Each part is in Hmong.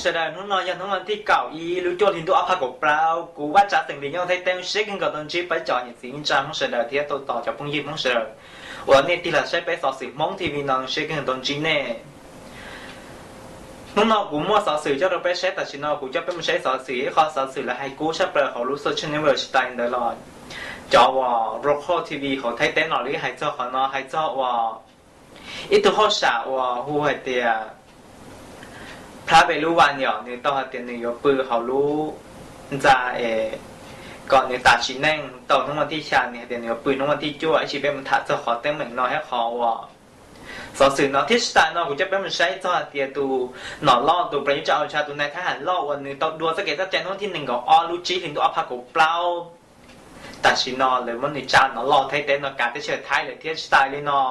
Sawv daws, hnub no yog hnub vas thib kaum ib lub cuaj hli ntuj ob phav kaum plaub, kuv Vaj Tsav xeem Lis nyob Thaib teb, siab kawg nkaus tau ntsib peb cov niam txiv neej tsa Hmoob sawv daws thiab tau tos cov phooj ywg Hmoob sawv daws uas nej tig los saib peb xov xwm Hmoob T V no, siab kawg nkaus tau ntsib nej. Hnub no kuv muaj xov xwm coj rau peb saib. Tam sim no kuv coj peb mus saib xov xwm, ib qho xov xwm lawv hais kub tshaj plaws hauv lub social network tsis tas li ntawd los, cov uas local T V hauv Thaib teb no lawv hais txog qhov no, hais txog uas ib tug hauj sam uas hu hais tias Phav Ve Lub Vas yom, nws tau hais tias nws yuav pw hauv lub ntxa es kom nws tas sim neej tau hnub vas thib xya, nws hais tias nws yuav pw hnub vas thib cuaj. Ib sim peb mus tham txog qhov teeb meem no thiab qhov uas xov xwm no thiab tsis tas no kuv coj peb mus saib txog hais tias tus nom loj, tus plas yuv tsa au tsha, tus nais thab ham loj uas nws tau dua txoj kev txoj cai hnub thib nees nkaum ob lub tsib hli ntuj ob phav kaum plaub. Tam sim no lawv muab nws tsa nom loj Thaib teb no kav teb chaws Thaib lawm thiab tsis tas li no.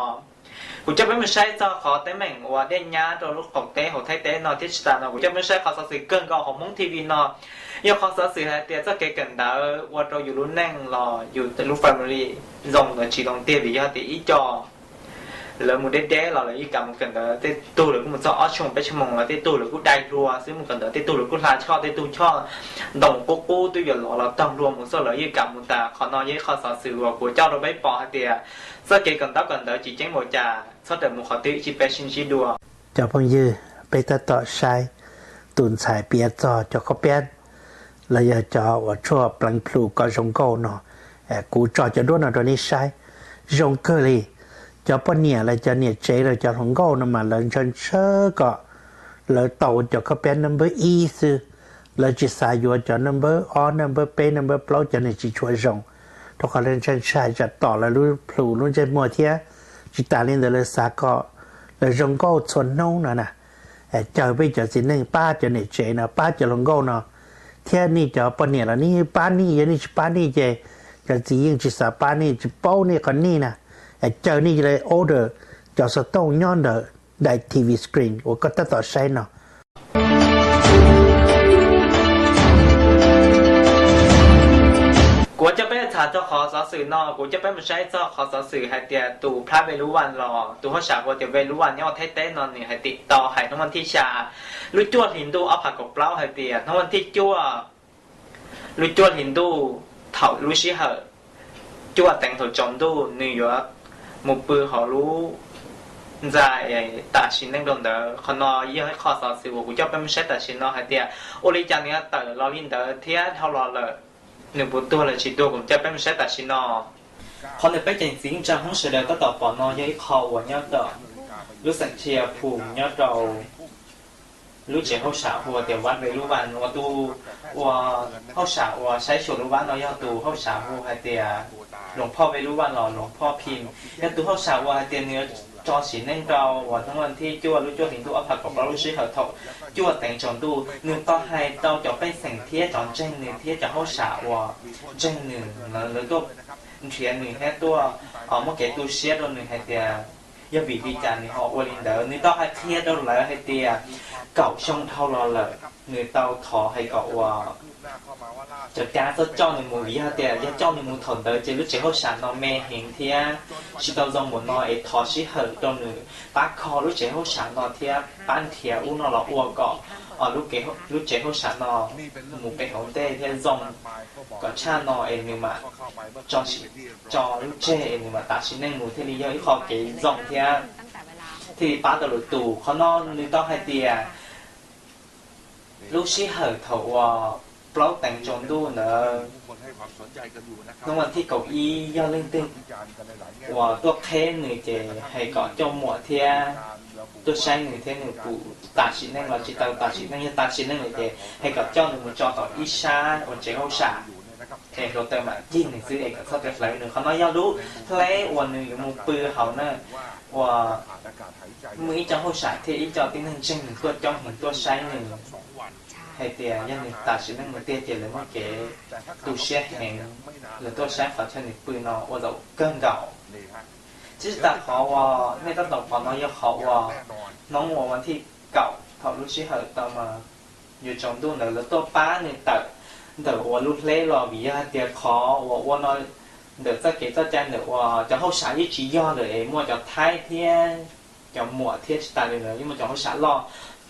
Kuv coj peb mus saib txog qhov teeb meem uas dej nyab rau lub qaum teb hauv Thaib teb no thiab tsis tas no kuv coj peb mus saib qhov xov xwm kawg nkaus hauv Hmoob T V no. Yog qhov xov xwm hais tias txoj kev kawm ntawv ua rau yus lub neej los yus lub family zoo los tsis zoo tiag, vim yog tias ib co lawv mus deb deb los lawv yeej kam mus kawm ntawv, tej tug lawv kuj mus txog ob tshooj peb tshooj moos los tej tug lawv kuj dai hlua xwb mus kawm ntawv, tej tug lawv kuj hla choj, tej tug choj ntoo qub qub twb yuav lov los taug hlua mus xwb, lawv yeej kam mus tas. Qhov no yog ib qho xov xwm uas kuv coj rau peb pom hais tias txoj kev kawm ntaub kawm ntawv tsis ceeb npaum cas, txhob rawm mus qhov twg, ib sim peb sib ntsib dua. Cov phooj ywg, peb tab tom saib tus ntxhais piav txog cov khaub piab los yog cov uas tshuaj pleev plhu kom zoo nkauj no. Kuv tso cov duab no rau nej saib, zoo kawg li. Cov poj niam los cov niam tsev los cov hluas nkauj no mas lawv ntshaw ntshaw kom lawv tau cov khaub piab number ib xwb, lawv tsis xav yuav cov number ob, number peb, number plaub, cov nws tsis tshua zoo, rau qhov lawv ntshai ntshai tsam tom lawv lub plhu lub ntsej muag thiab. Tsis tas li ntawd lawv xav kom lawv zoo nkauj txhua hnub no na. Caw peb cov txiv neej pab cov niam tsev no, pab cov hluas nkauj no, thiab nej cov poj niam los nej pab nej, yog nej tsis pab nej ces cov txiv yeej tsis xav pab nej, tsis paub nej qhov nej na. Caw nej order cov xov tooj nyob ntawm daim T V screen uas koj tab tom saib no. Kuv coj peb tham txog qhov xov xwm no, kuv coj peb mus saib txog qhov xov xwm hais tias tus Phav Ve Lub Vas los tus hauj sam hu tias Ve Lub Vas nyob Thaib teb no nws hais tias tau hais hnub vas thib xya lub cuaj hli ntuj ob phav kaum plaub hais tias hnub vas thib cuaj lub cuaj hli ntuj thaum lub sij hawm cuaj teev thaum tsaus ntuj nws yuav mus pw hauv lub ntxa es tas sim neej rau ntawd. Qhov no yog ib qho xov xwm uas kuv coj peb mus saib tam sim no hais tias ua li cas nws yuav tawm los li ntawd thiab dhau los lawm, nws puas tuag los tsis tuag kuv coj peb mus saib tam sim no. Qhov ntawm peb cov txiv neej tsa Hmoob sawv daws tab tom pom no yog ib qho uas nyob rau lub xeev Thia Phum nyob rau lub tsev hauj sam hu tias Vaj Ve Lub Vas uas tus uas hauj sam uas saib xyuas lub vaj no yog tus hauj sam hu hais tias Luas Phoj Ve Lub Vas los Luas Phoj Phim, yog tus hauj sam uas hais tias nws yuav tso sim neej rau uas hnub vas thib cuaj lub cuaj hli ntuj ob phav kaum plaub lub sij hawm thaum cuaj teev tsaus ntuj. Nws tau hais rau cov pej xeem thiab cov ntseeg nws thiab cov hauj sam uas ntseeg nws, lawv tuaj nrhiav nws thiab tuaj muaj kev tu siab rau nws hais tias yog vim li cas nws ho ua li ntawd. Nws tau hais qhia rau lawv hais tias kaum xyoo dhau los lawm nws tau thov hais kom ua cov cab txhob coj nws mus, vim yog tias yog coj nws mus thaum ntawd ces lub tsev hauj sam no me heev thiab tsis tau zoo npaum no es thov sij hawm rau nws pab kho lub tsev hauj sam no thiab pab nrhiav ub no los ua kom lub tsev hauj sam no mus pe hauv ntej thiab zoo kom tshaj no es nws mam tso lub tseg es nws mam tas sim neej mus thiaj li yog ib qho kev zoo thiab thiaj li pab tau lwm tus. Qhov no nws tau hais tias lub sij hawm thaum uas plaub teev tsaus ntuj ntawd hnub vas thib kaum ib yog leej twg uas tuaj qheb nws ces hais kom coj muam thiab tuaj saib nws thiab nws puas tas sim neej los tsis tau tas sim neej, yog tas sim neej lawm ces hais kom coj nws mus tso tom ib sab uas tsev hauj sam es hluav taws mam cig nws xwb es kom txhob hlawv nws. Qhov no yog lub hleb uas nws yuav mus pw hauv na, uas muaj ib co hauj sam thiab ib co tib neeg ntseeg nws tuaj coob heev tuaj saib nws hais tias yog nws tas sim neej mus tiag ces lawv muaj kev tu siab heev, lawv tuaj saib qhov chaw nws pw no ua zaum kawg nkaus. Tsis tas qhov uas nej tab tom pom no yog qhov uas hnub uas vas thib kaum thaum lub sij hawm tau mas yuav tsaus ntuj ntawd lawv tuaj pab nws tawm ntawm uas lub hleb los vim yog hais tias qhov uas ua no ntawm txoj kev txoj cai ntawm uas cov hauj sam yeej tsis yog lawm es muaj cov Thaib thiab cov muam thiab tsis tas li ntawd yeej muaj cov hauj sam loj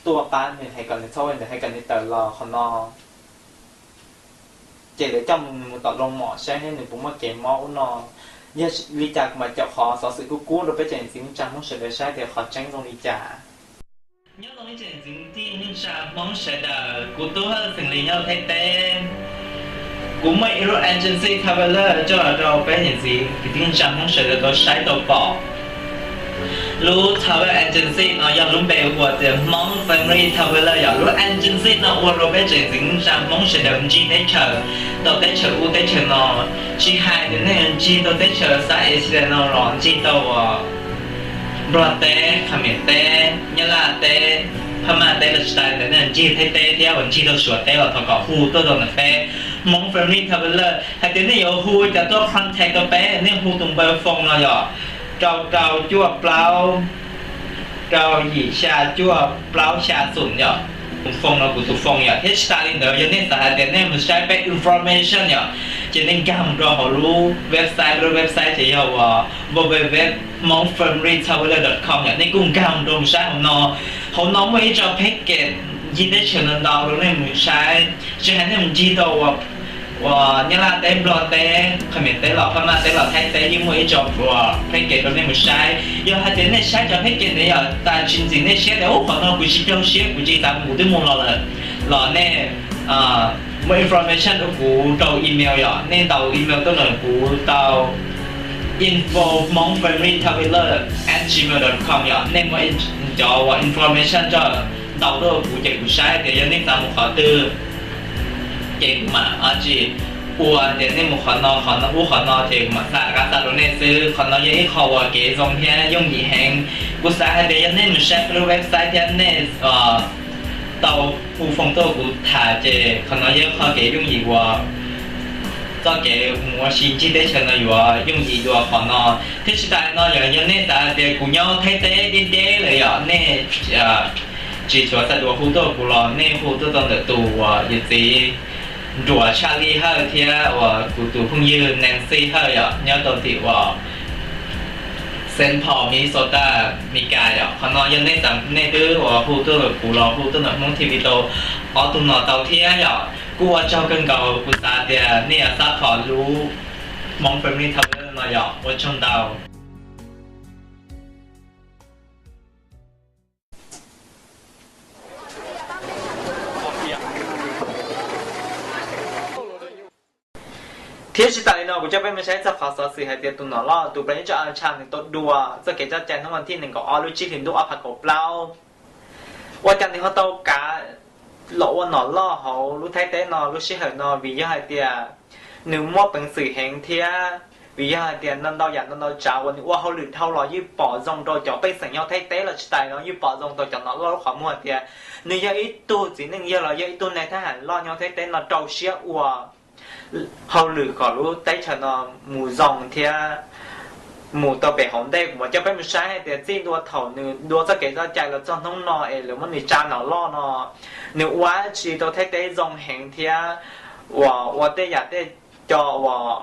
tuaj pab nws hais kom nws txhob ua ntawd, hais kom nws tawm los qhov no. Ces lawv coj mus tom loo mom saib nws puas muaj kev mob ub no. Yog li cas kuv mam caum qhov xov xwm kub kub rau peb tsoom niam txiv neej tsa Hmoob sawv daws saib tias qhov tseeb zoo li cas. Nyob zoo ib tsoom niam txiv neej tsa Hmoob sawv daws, kuv tub Hawj xeem Lis nyob Thaib teb. Kuv muaj ib lub agency traveler coj los rau peb niam txiv kwv tij neej tsa Hmoob sawv daws tau saib tau pom. Lub travel agency no yog lub npe hu ua tias Hmong Family Traveler yom. Lub agency no ua rau peb tsoom niam txiv neej tsa Hmoob sawv daws ncig teb chaws, tau teb chaws ub teb chaws no. Tsis hais tias nej ncig tau teb chaws Southeast Asia no los ncig tau uas Nplog teb, Qhov Mem teb, Nyab Laj teb, Phab Maj teb los tsis tas li ntawd, nej ncig Thaib teb thiab uas ncig tau Suav teb los thov kom hu tuaj rau ntawm peb Hmong Family Traveler. Hais tias nej yuav hu cas tuaj contact rau peb, nej hu tus npawb phone no yom, rau rau cuaj plaub rau yim xya cuaj plaub xya xoom yom. Tus phone no kuv tus phone yom. Thiab tsis tas li ntawd, yog nej xav hais tias nej mus saib peb information yom, ces nej nkag mus rau hauv lub website, lub website ces yog uas www hmongfamilytraveler dot com yom. Nej kuj nkag mus rau mus saib hauv no. Hauv no muaj ib co package ncig teb chaws ntau ntau rau nej mus saib. Tsis hais nej mus ncig tau uas uas Nyab Laj teb, Nplog teb, Qhov Mem teb los Phab Maj teb los Thaib teb yeej muaj ib co uas package rau nej mus saib. Yog hais tias nej saib cov package ntawd yom, tas tsis ntxim nej siab tias ub qhov no kuv tsis raug siab, kuv tsis xav mus, kuv twb mus los lawm, los nej muaj information rau kuv rau email yom. Nej ntaus email tuaj ntawm kuv tau info hmongfamilytraveler at gmail dot com yom. Nej muaj cov uas information coj ntaus tuaj rau kuv ces kuv saib tias yog nej xav mus qhov twg ces kuv mam tsis ua tias nej mus qhov no qhov no ub qhov no ces kuv mam xa qab xa rau nej xwb. Qhov no yog ib qho uas kev zoo thiab yooj yim heev. Kuv xav hais tias yog nej mus saib lub website thiab nej tau hu phone tuaj kuv tham ces qhov no yog ib qho kev yooj yim uas txoj kev mus ua si ncig teb chaws no yuav yooj yim dua qhov no. Thiab tsis tas li no yom, yog nej xav hais tias kuv nyob Thaib teb deb deb lawm yom, nej tsis xav xav dua hu tuaj kuv los nej hu tuaj tau ntawm tus uas yawm txiv Nruas Tshaj Lij Hawj thiab uas kuv tus phooj ywg Nancy Hawj yom, nyob rau tim uas Saint Paul, Minnesota, Meskas yom. Qhov no yog nej xav, nej twb uas hu tuaj ntawm kuv los hu tuaj ntawm Hmoob T V tau ob tug no tau thiab yom. Kuj ua tsaug kawg nkaus, kuv xav tias nej yuav xab phom lub Hmong Family Traveler no yom. Ua tsaug ntau. Thiab tsis tas li no, kuv coj peb mus saib txog qhov xov xwm hais tias tus nom loj tus plas nyub tsa a tsha nws tau dua txoj kev coj cai hnub vas thib nees nkaum ob lub tsib hlis ntuj ob phav kaum plaub. Ua cas nws ho tau kav los ua nom loj hauv lub Thaib teb no lub sij hawm no? Vim yog hais tias nws muaj peev xwm heev thiab vim yog hais tias ntau ntau yam ntau ntau tsav uas nws ua hauj lwm dhau los yeej pom zoo rau cov pej xeem nyob Thaib teb los tsis tas li no, yeej pom zoo rau cov nom loj lub qhov muag tias nws yog ib tug txiv neej yawg los yog ib tug nais thab ham loj nyob Thaib teb no rau siab ua hauj lwm kom lub teb chaws no mus zoo thiab mus tau pem hauv ntej. Kuv mam coj peb mus saib hais tias txij ntua thaum nws dua txoj kev coj cai los txog hnub no es lawv muab nws tsa nom loj no, nws ua dab tsi rau Thaib teb zoo heev thiab uas ua tej yam tej co uas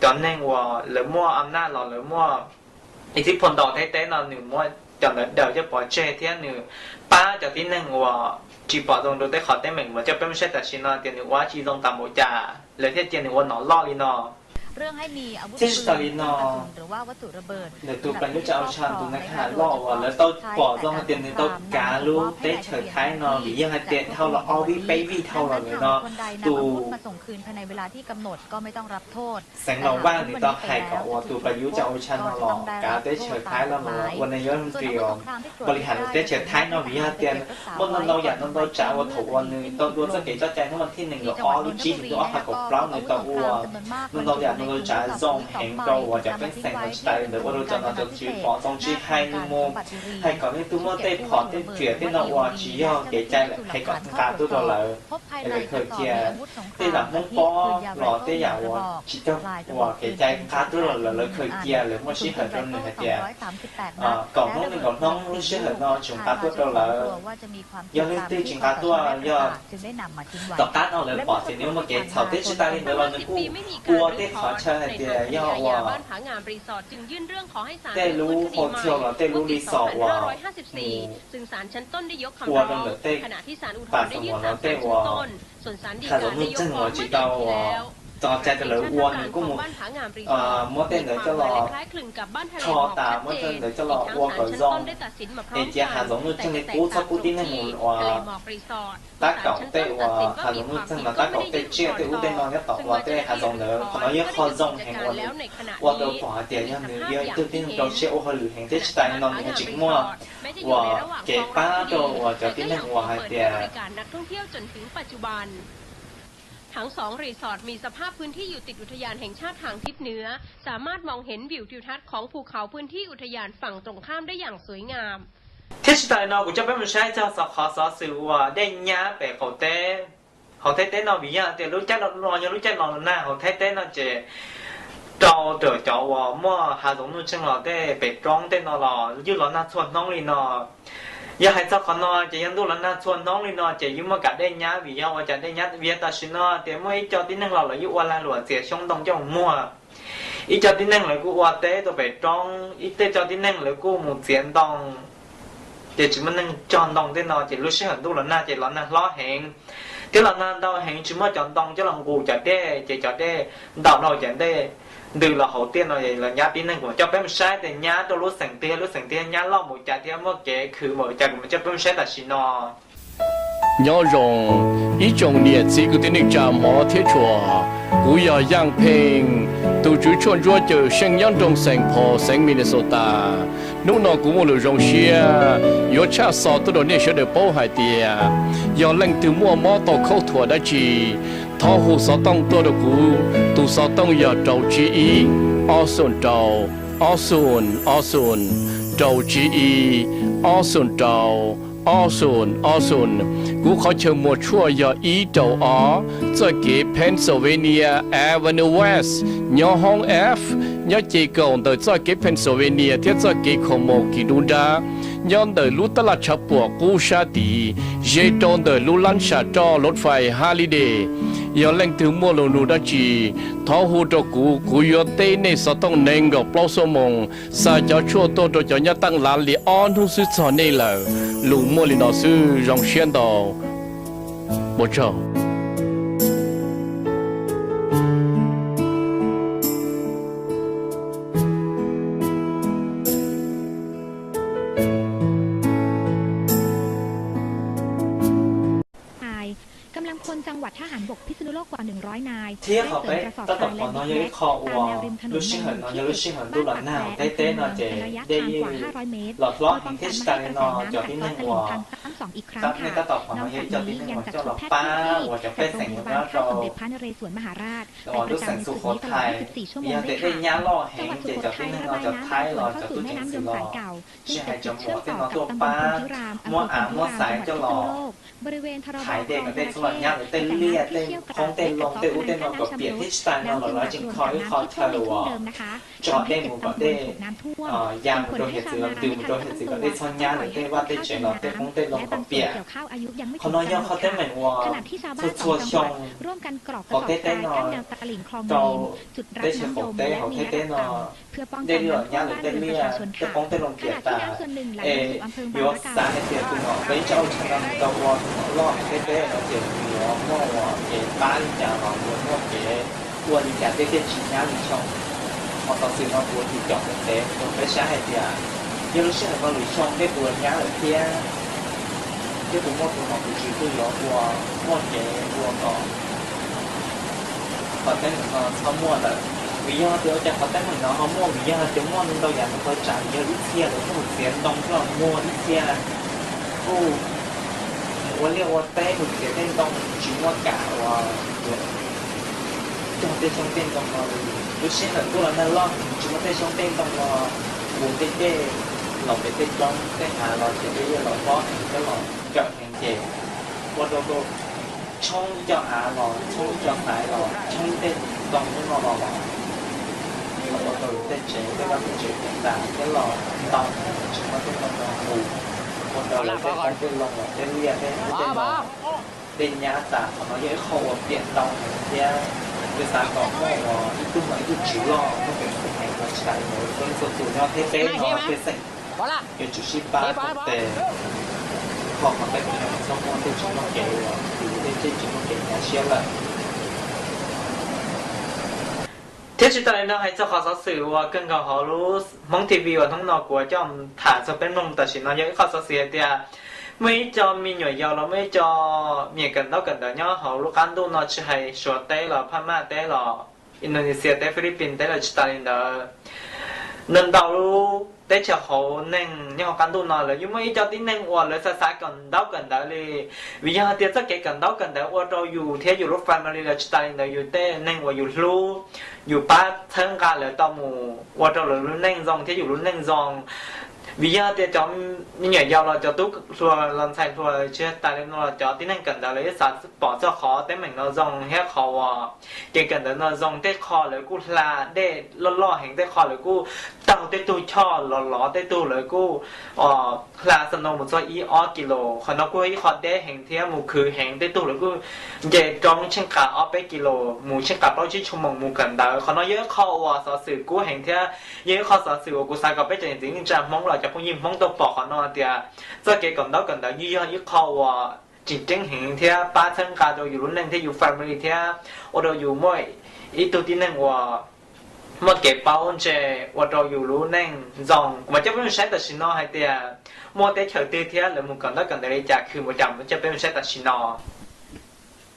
cov neeg uas lawv muaj a naj los lawv muaj ib txhib phuam ntaus Thaib teb no nws muab cov ntawd daws coj pov tseg thiab nws pab cov tib neeg uas tsis pom zoo rau tej qhov teeb meem. Kuv mam coj peb mus saib tam sim no tias nws ua dab tsi zoo tas npaum cas lawv thiaj cia nws ua nom loj li no. Thiab tsis tas li no, nws tus plas nyub tsa a tsha tus nais thab ham loj uas lawv tau pom zoo hais tias nws tau kav lub teb chaws Thaib no vim yog hais tias dhau los ob vij peb vij dhau los lawm no, tus xeev Los Vaj nws tau hais kom uas tus plas nyub tsa a tsha no los kav teb chaws Thaib no los ua nais yog ntsis os, npaum li has lub teb chaws Thaib no vim yog hais tias muaj ntau ntau yam ntau ntau tsav uas thaum uas nws tau dua txoj kev coj cai hnub vas thib nees nkaum ob lub tsib hlis ntuj ob phav kaum plaub nws tau ua ntau ntau yam ntau ntau tsav zoo heev rau uas cov pej xeem no tsis tas li ntawd ua rau cov nom cov tswv pom zoo tsis hais nws mus hais kom leej twg muaj tej phom tej riam tej no uas tsis yog kev cai lawm hais kom nqa tuaj rau lawv es lawv khaws cia. Tej yam Hmoob pob los tej yam uas tsis raug uas kev cai nqa tuaj rau lawv, lawv khaws cia, lawv muaj sij hawm rau nws hais tias kaum hnub nees nkaum hnub lub sij hawm no tseem nqa tuaj rau lawv. Yog leej twg tsis nqa tuaj, yog tom qab no lawv pom ces nws muaj kev txhaum. Thiab tsis tas li ntawd los nws kuj ua tej qhov Ntshai hais tias yog uas tej lub hotel los tej lub resort uas mus ua rau ntawm tej pam xo muas los tej uas hav zoov nuj txeeg uas tsis tau txog cai rau lawv ua, nws kuj mus muab tej ntawd coj los rho tas, muab tej ntawd coj los ua kom zoo, es cia hav zoov nuj txeeg li qub, txhob pub tib neeg mus ua tab kaum tej uas hav zoov nuj txeeg los tab kaum tej tsiaj tej ub tej no nyob tom uas tej hav zoov ntawd. Qhov no yog qho zoo heev uas nws ua rau pom hais tias yog nws yog ib tug tib neeg rau siab ua hauj lwm heev thiab tsis tas li no nws ho tseem muaj uas kev pab rau uas cov tib neeg uas hais tiasทั้งสองรีสอร์ทมีสภาพพื้นที่อยู่ติดอุทยานแห่งชาติทางทิศเหนือ สามารถมองเห็นวิวทิวทัศน์ของภูเขาพื้นที่อุทยานฝั่งตรงข้ามได้อย่างสวยงาม Thiab tsis tas li no kuv coj peb mus saib txog qhov xov xwm uas dej nyab pem qaum teb hauv Thaib teb no, vim yog tias lub caij no yog lub caij los nag hauv Thaib teb no ces rau rawm cov uas muaj hav zoov nuj txeeg los tej pem roob tej no los ywj los nag txhua hnub li no. Yog hais txog qhov no ces yog ntuj los nag txhua hnub li no ces yeej muaj kam dej nyab, vim yog ua cas dej nyab, vim yog tam sim no tias muaj ib co tib neeg los lawv yeej ua lag luam txiav xyoob ntoo coj mus muag. Ib co tib neeg lawv kuj ua teb rau pem roob, ib tej co tib neeg lawv kuj mus txiav ntoo. Ces tsis muaj neeg cog ntoo tej no ces lub sij hawm ntuj los nag ces los nag hlob heev thiab los nag ntau heev, tsis muaj cov ntoo coj los nqus cov dej ces cov dej ntaus dhau cov dej ntws los hauv tiaj no los nyab tib neeg. Kuv coj peb mus saib tias nyab rau lub xeem twg, lub xeem twg nyab loj mus cas thiab muaj kev khwv mus cas, kuv coj peb mus saib tam sim no. Nyob zoo ib tsoom niam txiv kwv tij neej tsa hmov thiab tshua, kuv yog Yaaj Pheej, tus tswv tshuaj ntsuab cawm seej nyob nroog Saint Paul, xeev Minnesota. Hnub no kuv muaj lus zoo siab yuav tshaj xov tuaj rau nej sawv daws paub hais tias yog leej twg muaj mob tau khaub thuas dab tsi, thov hu xov tooj tuaj rau kuv. Tus xov tooj yog rau tsib ib, ob xoom rau, ob xoom, ob xoom, rau tsib ib, ob xoom rau, ob xoom, ob xoom. Kuv qhov chaw muag tshuaj yog ib rau ob, txoj kev Pennsylvania Avenue West, nyob hoob F, nyob ce kaum ntawm txoj kev Pennsylvania thiab txoj kev Komoki dub nrab, nyob ntawm lub tab laj tshav puam qub sab tid, ze rau ntawm lub lab sam roj lov fais Holiday. Yog leej twg muaj lus nug dab tsi, thov hu rau kuv, kuv yuav teb nej xov tooj nees nkaum plaub xuab moos, xa cov tshuaj tuaj rau cov nyab teej lav li ob hnub xwb txog nej lawm. Lus muaj li no xwb, zoo siab ntau. Ua tsaug. Thiab qhov peb tab tom pom no yog ib qho uas lub sij hawm no yog lub sij hawm ntuj los nag hauv Thaib teb no ces dej yeej los hlob heev thiab tsis tas li no cov tib neeg uas nej tab tom pom no yog ib co tib neeg uas coj los pab uas cov pej xeem uas nyob rau uas lub xeem Xukhothais, yog tias dej nyab loj heev ces cov tib neeg no cov Thaib los cov tub ceev xwm los tsis hais cov muam tej no tuaj pab muab av muab xaiv coj los thaiv dej kom dej txhob los nyab lawv tej liaj tej qoob tej loo tej ub tej no kom piam thiab tsis tas no los lawv tseem kho ib qho chaw uas tso dej mus kom dej ya mus rau hiav txwv los ntws mus rau hiav txwv kom dej txhob nyab lawv tej vaj tej tsev los tej qoob tej loo kom piam. Qhov no yog qhov teeb meem uas txhua txhua xyoo hauv Thaib teb no, rau teb chaws qaum teb hauv Thaib teb no dej los nyab lawv tej liaj tej qoob tej loo piam tas. Es yuav xav hais tias tus nom peb tsa ua tshaj no nws tau ua tus nom loj hauv Thaib teb no ces nws yuav muaj ua kev pab li cas los yuav muaj kev ua li cas tej thiaj tsis nyab li xyoo. Qhov xov xwm no kuv tiv coj mus teb rau peb saib hais tias yog lub sij hawm no lwm xyoo tej puas nyab lawm thiab, thiab puas muaj tus nom tus tswv twg yuav ua muaj kev ua kom qhov teeb meem no txhob muaj lawm. Vim yog tias ua cas qhov teeb meem no ho muaj, vim yog tias muaj ntau yam ntau tsav, vim yog ib txhia lawv kuj txiav ntoo coj los muag, ib txhia kuj mus ua liaj ua teb mus txiav tej ntoo tsis muaj kam uas cog tej xyoob tej ntoo no li. Lub sij hawm ntuj los nag loj tsis muaj tej xyoob tej ntoo no, ua tej dej los pem tej roob tej hav los ces dej yeej los hlob heev thiab los nrawm heev ces ua rau tshoob ib co av los tshoob ib co xaiv los tshoob tej ntoo ub no los los ua rau tej tsev tej vaj tej tsev piam tas thiab los ntau tsis muaj tej ntoo no mus, ua rau lawv tej qoob tej loo los tej liaj tej ub tej no dej nyab tas. Qhov no yog ib qho uas piam ntau heev thiab Peb xav kom muaj ib tug no ib tug tswv loj muaj peev xwm heev los tsis tas li ntawd txhua leej txhua tus nyob thiab peb no pej xeem yuav tsum sib pab koom tes, kho qhov teeb meem no txhob muaj tej tsis muaj kev uas yus tej tsis muaj kev nyuaj siab lawm. Thiab tsis tas li no hais txog qhov xov xwm uas kawg nkaus hauv lub Hmoob T V uas hnub no kuv coj tham txog peb mloog tam sim no yog ib qho xov xwm hais tias muaj ib co me nyuam yaus los muaj ib co me nyuam kawm ntaub kawm ntawv nyob hauv lub qab ntuj no tsis hais Suav teb los Phab Maj teb los Indonesia teb Philippines teb los tsis tas li ntawd, ntau ntau lub teb chaws hauv neeg nyob hauv qab ntuj no lawv yeej muaj ib co tib neeg uas lawv xav xav kawm ntaub kawm ntawv li. Vim yog hais tias txoj kev kawm ntaub kawm ntawv ua rau yus thiab yus lub family los tsis tas li ntawd yus tej neeg uas yus hlub, yus pab txhawb nqa lawv tau mus ua rau lawv lub neej zoo thiab yus lub neej zoo. Vim yog tias cov me nyuam yaus los cov tub hluas los ntxhais hluas tsis tas li no los cov tib neeg kawm ntawv lawv yeej xav pom txog qhov teeb meem no zoo thiab qhov uas kev kawm ntawv no zoo. Tej qho lawv kuj hla dej loj loj heev, tej qho lawv kuj taug tej tug choj los lov, tej tug lawv kuj hla snow mus txog ib ob kis lus. Qhov no kuj yog ib qho deb heev thiab mus khwv heev, tej tug lawv kuj nce roob tsheej qas ob peb kis lus mus tsheej qas plaub tsib tshuaj moos mus kawm ntawv. Qhov no yog ib qho uas xov xwm kub heev thiab yog ib qho xov xwm uas kuv xav kom peb cov niam txiv neej tsa Hmoob los cov phooj ywg Hmoob tau pom qhov no tias txoj kev kawm ntaub kawm ntawv yeej yog ib qho uas tseem ceeb heev thiab pab txhawb nqa rau yus lub neej thiab yus family thiab ua rau yus muaj ib tug tib neeg uas muaj kev paub ntse ua rau yus lub neej zoo. Kuv mam coj peb mus saib tam sim no hais tias muaj teb chaws twg thiab lawv mus kawm ntaub kawm ntawv li cas, khwv mus cas, mam coj peb mus saib tam sim no.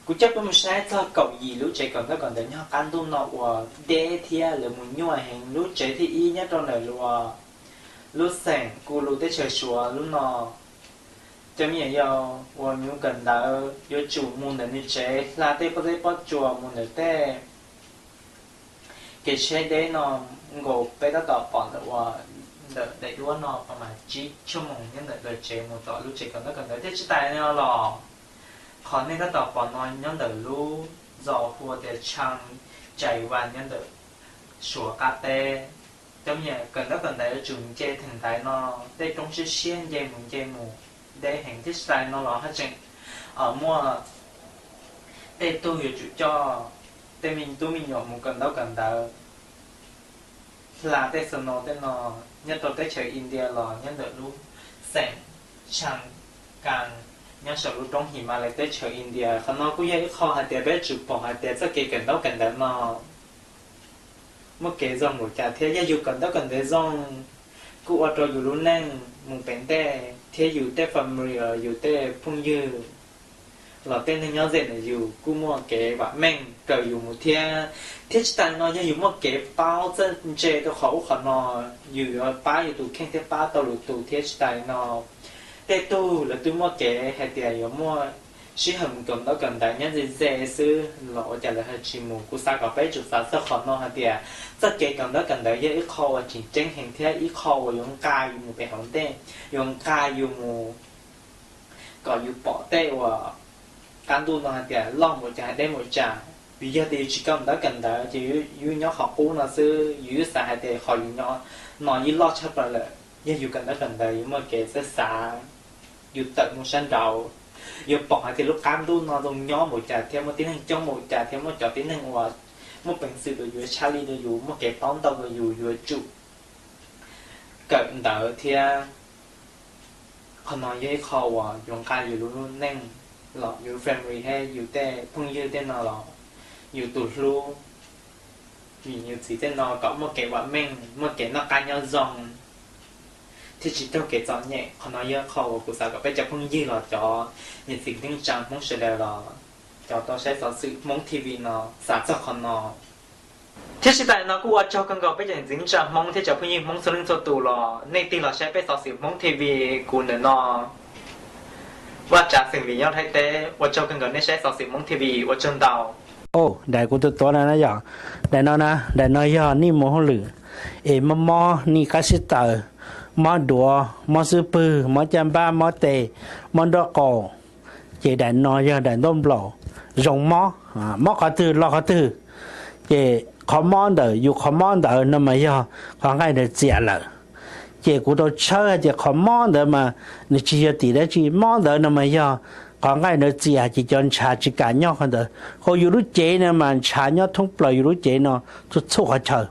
Kuv coj peb mus saib txog kaum yim lub tsev kawm ntaub kawm ntawv nyob qab ntuj no uas deb thiab lawv mus nyuaj heev. Lub tsev thib ib nyob rau ntawm lub xeem Kulu teb chaws Suav lub no. Cov me nyuam yaus uas nws kawm ntawv yuav tsum mus ntawm nws tsev hla tej pob zeb pob tsuas mus ntawm tej kev tsheb deb no nkaus peb tab tom pom ntawm ua ntawm daim duab no pas mas tsib tshuaj moos nyob ntawm lawv tsev mus tom lub tsev kawm ntaub kawm ntawv. Thiab tsis tas li no los qhov nej tab tom pom no nyob ntawm lub zos hu ua tias Chang Chai Wan nyob ntawm Suav qab teb. Cov me nyuam kawm ntaub kawm ntawv yuav tsum nce theem ntaiv no, tej roob siab siab nce mus nce mus deb heev. Thiab tsis tas li no los haj tseem muaj tej tug yuav tsum coj tej me tub me nyuam mus kawm ntaub kawm ntawv hla tej snow tej no nyob rau teb chaws India los nyob ntawm lub xeem Chang Kan nyob saum lub roob Himalaya teb chaws India. Qhov no kuj yog ib qho hais tias peb tsum pom hais tias txoj kev kawm ntaub kawm ntawv no muaj kev zoo npaum cas thiab yog yus kawm ntaub kawm ntawv zoo kuj ua rau yus lub neej mus pem ntej thiab yus tej family, yus tej phooj ywg los tej neeg nyob ze ntawm yus kuj muaj kev vam meej raws yus mus thiab. Thiab tsis tas li no yog yus muaj kev paub txawj ntse rau qhov ub qhov no, yus yuav pab yus tus kheej thiab pab tau lwm tus. Thiab tsis tas li no tej tug lawv twb muaj kev hais tias yuav muaj sij hawm mus kawm ntaub kawm ntawv nyob ze ze xwb los ua cas lawv ho tsis mus. Kuv xav kom peb tsum xav txog qhov no hais tias txoj kev kawm ntaub kawm ntawv yog ib qho uas tseem ceeb heev thiab ib qho uas yuav nqa yus mus pem hauv ntej, yuav nqa yus mus kom yus pom tej uas qab ntuj no hais tias loj npaum cas deb npaum cas. Vim yog tias yus tsis kawm ntaub kawm ntawv ces yus nyob qhov qub no xwb, yus xav hais tias qhov yus nyob no yeej loj tshaj plaws lawm. Yog yus kawm ntaub kawm ntawv yus muaj kev txawj xav, yus tawm mus sab nraud, yuav pom hais tias lub qab ntuj no zoo nyob npaum cas thiab muaj tib neeg coob npaum cas thiab muaj cov tib neeg uas muaj peev xwm rau yus, tshaj li rau yus, muaj kev paub ntau rau yus, yuav tsum kawm ntawv thiab. Qhov no yog ib qho uas yuav nqa yus lub neej los yus family thiab yus tej phooj ywg tej no los yus tus hlub, yus niam yus txiv tej no kom muaj kev vam meej, muaj kev noj qab nyob zoo thiab tsis raug kev txom nyem. Qhov no yog qho uas kuv xav kom peb cov phooj ywg los cov niam txiv neej tsa Hmoob sawv daws los cov tau saib xov xwm Hmoob T V no xav txog qhov no. Thiab tsis tas li no kuj ua tsaug kawg nkaus peb cov niam txiv neej tsa Hmoob thiab cov phooj ywg Hmoob txhua leej txhua tus los nej tig los saib peb xov xwm Hmoob T V kuv ntawm no, Vaj Tsav xeem Vis nyob Thaib teb. Ua tsaug kawg nkaus nej saib xov xwm Hmoob T V, ua tsaug ntau. Daim kuv tus tuav no na yog, daim no na, daim no yog nej mus hauj lwm es mob mob nej qab sib taws, mob duav, mob xub pwg, mob caj npab, mob tes, mob nraub qaum, ces daim no yog daim ntaub nplaum zoo mob, mob qhov twg los qhov twg. Ces qhov mob ntawd, yus qhov mob ntawd no mas yog qhov nqaij ntawd txias lawm. Ces kuv tau tshawb hais tias qhov mob ntawd mas nws tsis yog tim dab tsi, mob ntawd no mas yog qhov nqaij ntawd txias ces cov ntshav tsis kam nyob qhov ntawd. Hauv yus lub cev no mas ntshav nyob thoob plaws yus lub cev no txhua txhua qhov chaw.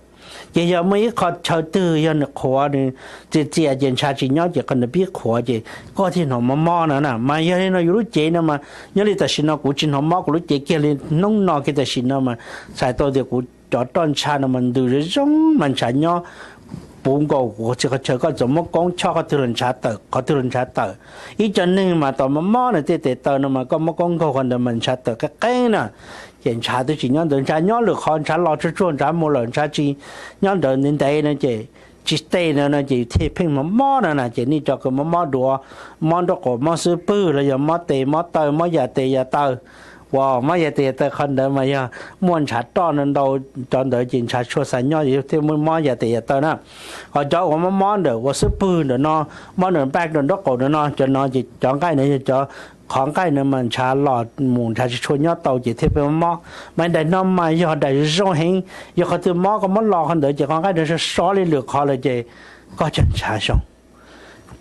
Ces yog muaj ib qho chaw twg yog nws qhuav nws txias txias ces ntshav tsis nyob ces qhov ntawd pib qhuav ces koj thiaj hnov mob mob no na. Mas yog li no yus lub cev no mas nyob li tam sim no kuv tsis hnov mob kuv lub cev kiag li hnub no kiag tam sim no mas txhais tau tias kuv cov roj ntsha no mas ntws zoo zoo mas ntshav nyob puv nkaus kuv txhua qhov chaw, koj txawm muab koob choj qhov twg los ntshav tawm, qhov twg los ntshav tawm. Ib co neeg mas tau mob mob nws tej tes taw no mas koj muab koob nkaug qhov ntawd mas ntshav tawm qeeb qeeb na. Ces ntshav twb tsis nyob ntawd, ntshav nyob lwm qhov, ntshav los tsuag tsuag ntshav mus lawm, ntshav tsis nyob ntawd ntev ntev no ces tsis tej ntawd no ces thiaj pheej mob mob no na. Ces nej cov kws mob mob duav, mob nraub qaum mob xub pwg los yog mob tes mob taw mob yam tes yam taw, uas mob yam tes yam taw qhov ntawd mas yog muaj ntshav roj no ntau, cov ntawd ces ntshav tshua xav nyob thiaj muaj mob yam tes yam taw na. Ho cov uas mob mob ntawm ua xub pwg ntawm no, mob ntawm back ntawm nraub qaum ntawm no, cov no ces cov nqaij no yog cov qhov nqaij no mas ntshav los mus ntshav tsis tshua nyob tau ces thiaj pheej mob mob. Mas daim no mas yog daim zoo heev, yog qhov twg mob koj muab lo qhov ntawd ces qhov nqaij no sov sov li lwm qhov lawm ces koj cov ntshav zoo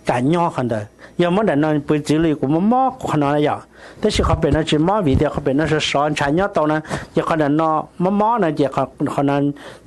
kam nyob qhov ntawd. Yog muab daim no piv txwv li kuv mob mob qhov no yom, tab sis qhov pem no tsis mob vim tias qhov pem no sov sov ntshav nyob tau na. Ces qhov ntawm no mob mob no ces qhov no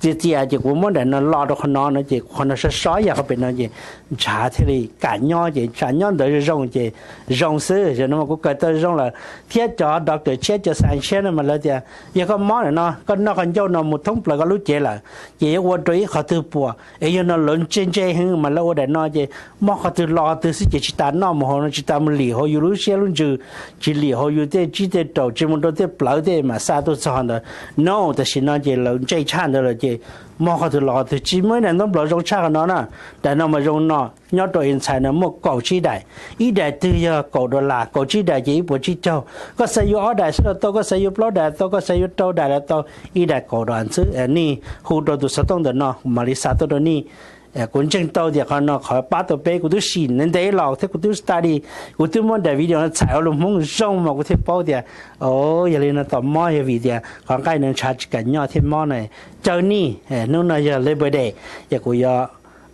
txias txias ces kuv muab daim no lo rau qhov no no ces qhov no sov sov yam qhov pem no ces ntshav thiaj li kam nyob ces ntshav nyob ntawd zoo ces zoo xwb. Yog no mas kuv kawm tau zoo lawm thiab cov doctor tshiab cov science tshiab no mas lawv tias yog koj mob ntawm no koj noj qhov ncauj no mus thoob plaws koj lub cev lawm ces yuav ua rau ib qhov twg puas es yog no lawv ntse ntse heev mas lawv ua daim no ces mob qhov twg lo qhov twg xwb ces tsis tas noj mus hauv no, tsis tas mus lim hauv yus lub siab lub ntsws, tsis lim hauv yus tej tsib tej raum, tsis mus rau tej plawv tej mam xa tuaj txog ntawd no. Tam sim no ces lawv ntse tshaj ntawd lawm ces mob qhov twg lo qhov twg, tsis muaj ib daim ntaub nplawv zoo tshaj qhov no na. Daim no mas zoo no, nyob rau ntxhais no muaj kaum tsib daim, ib daim twg yog kaum dollar, kaum tsib daim ces ib puas tsib caug. Koj xav yuav ob daim xwb los tau, koj xav yuav plaub daim tau, koj xav yuav rau daim los tau, ib daim kaum dollar xwb. Nej hu rau tus xov tooj ntawm no mam li xa tuaj rau nej. Kuv ntseeg tau tias qhov no qhov pab tau peb, kuv twb sim ntev ntev los thiab kuv twb study, kuv twb muab daim video no txhais hauv lus Hmoob zoo mas kuv thiaj paub tias, o, yog li no tos mob yog vim tias qhov nqaij no ntshav tsis kam nyob thiaj mob na. Caw nej, hnub no yog Labor Day, yog kuv yuav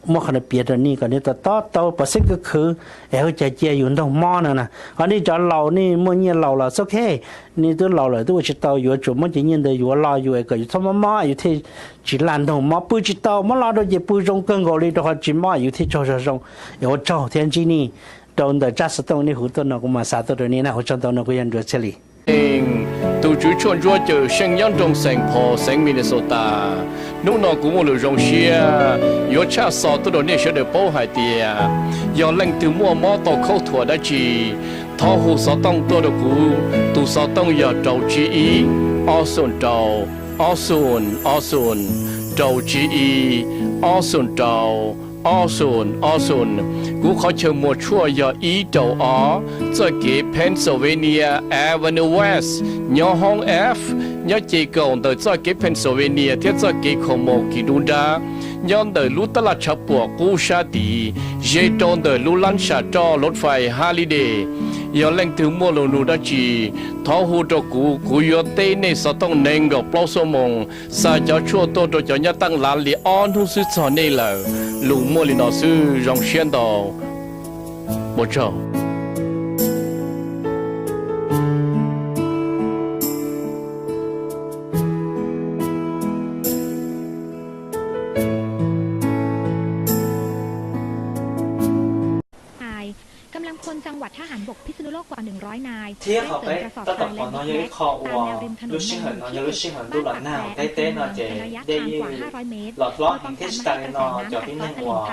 muab qhov no piav rau nej kom nej to tob tau pov xeeb khwv khwv es ua cas cia yus ntaug mob no na. Ho nej cov laus nej muaj nyiaj laus los it's ok, nej twb laus lawm twb ua tsis tau, yuav tsum muab cov nyiaj ntawd yuav lo yus es kom yus txhob mob mob yus thiaj tsis laj ntaug mob. Pw tsis tau, mob lo rau ces pw zoo kawg nkaus li rau qhov tsis mob yus thiaj tsaug zog zoo. Es ua tsaug thiab ntsib nej rau ntawm tsab xov tooj nej hu tuaj no kuv mam xa tuaj rau nej na. Ua tsaug ntau, no kuv yog Nruas Txhiaj Lis. Tus tswv tshuaj ntsuab cawm seej nyob nroog Saint Paul, xeev Minnesota. Hnub no kuv muaj lus zoo siab yuav tshaj xov tuaj rau nej sawv daws paub hais tias yog leej twg muaj mob tau khaub thuas dab tsi, thov hu xov tooj tuaj rau kuv. Tus xov tooj yog rau tsib ib, ob xoom rau, ob xoom, ob xoom, rau tsib ib, ob xoom rau, ob xoom, ob xoom. Kuv qhov chaw muag tshuaj yog ib rau ob, txoj kev Pennsylvania Avenue West, nyob hoob F, nyob ce kaum ntawm txoj kev Pennsylvania thiab txoj kev Comoe kis dub nrab, nyob ntawm lub tab laj tshav puam qub sab tid, ze rau ntawm lub lab sam roj lov fais Halliday. Yog leej twg muaj lus nug dab tsi, thov hu rau kuv, kuv yuav teb nej xov tooj nees nkaum plaub xuab moos, xa cov tshuaj tuaj rau cov nyob teeb lav li ob hnub xwb txog nej lawm. Lus muaj li no xwb, zoo siab ntau. Ua tsaug. Thiab qhov peb tab tom pom no yog ib qho uas lub sij hawm no yog lub sij hawm ntuj los nag, teb teb no ces dej yeej los hlob heev thiab tsis tas li no cov tib neeg uas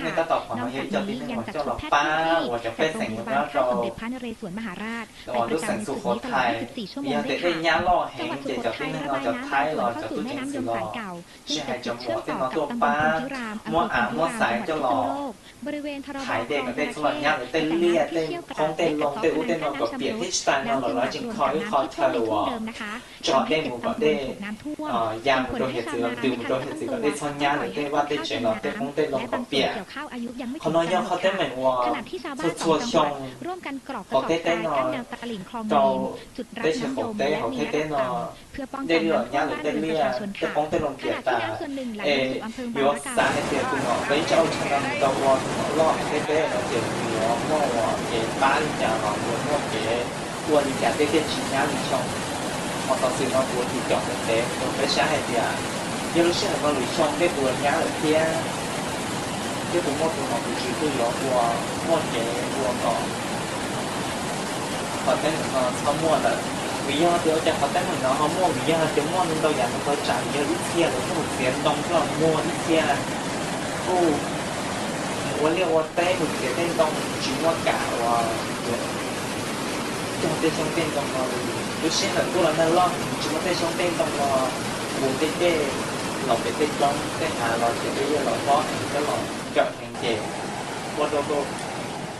nej tab tom pom no yog ib co tib neeg uas coj los pab uas cov pej xeem uas nyob rau uas lub xeev Xukhothai, yog tias dej nyab loj heev ces cov tib neeg no cov Thaib los cov tub ceev xwm los tsis hais cov Muas tej no tuaj pab muab av muab xaiv coj los thaiv dej kom dej txhob los nyab lawv tej liaj tej qoob tej loo tej ub tej no kom piam thiab tsis tas no los lawv tseem kho ib qho chaw uas tso dej mus kom dej ya mus rau hiav txwv los ntws mus rau hiav txwv kom dej txhob nyab lawv tej vaj tej tsev los tej qoob tej loo kom piam. Qhov no yog qhov teeb meem uas txhua txhua xyoo hauv teb teb no rau teb chaws qaum teb hauv teb teb no dej los nyab lawv tej liaj tej qoob tej loo piam tas. Es yuav xav hais tias tus nom peb tsa ua tshaj no mus rau ua Loj ntiaj teb no ces nws yuav muaj ua kev pab li cas los yuav muaj kev ua li cas tej thiaj tsis nyab li xyoo. Qhov xov xwm no kuv tiv cov ntev ntev rau peb saib hais tias yog lub sij hawm no lwm xyoo tej puas nyab lawm thiab, tej puas muaj tus nom tus tswv twg yuav ua, muaj kev ua kom qhov teeb meem no txhob muaj lawm. Vim yog tias ua cas qhov teeb meem no ho muaj? Vim yog hais tias muaj ntau yam ntau tsav, vim yog ib txhia lawv kuj txiav ntoo coj los muag, ib txhia kuj mus ua liaj ua teb mus txiav tej ntoo tsis muaj kam ua, cog tej xyoob tej ntoo no li. Lub sij hawm kuj los nag loj, tsis muaj tej xyoob tej ntoo no ua tej dej los pem tej roob tej hav los ces tej dej los pob heev thiab los cawm heev ces ua rau tau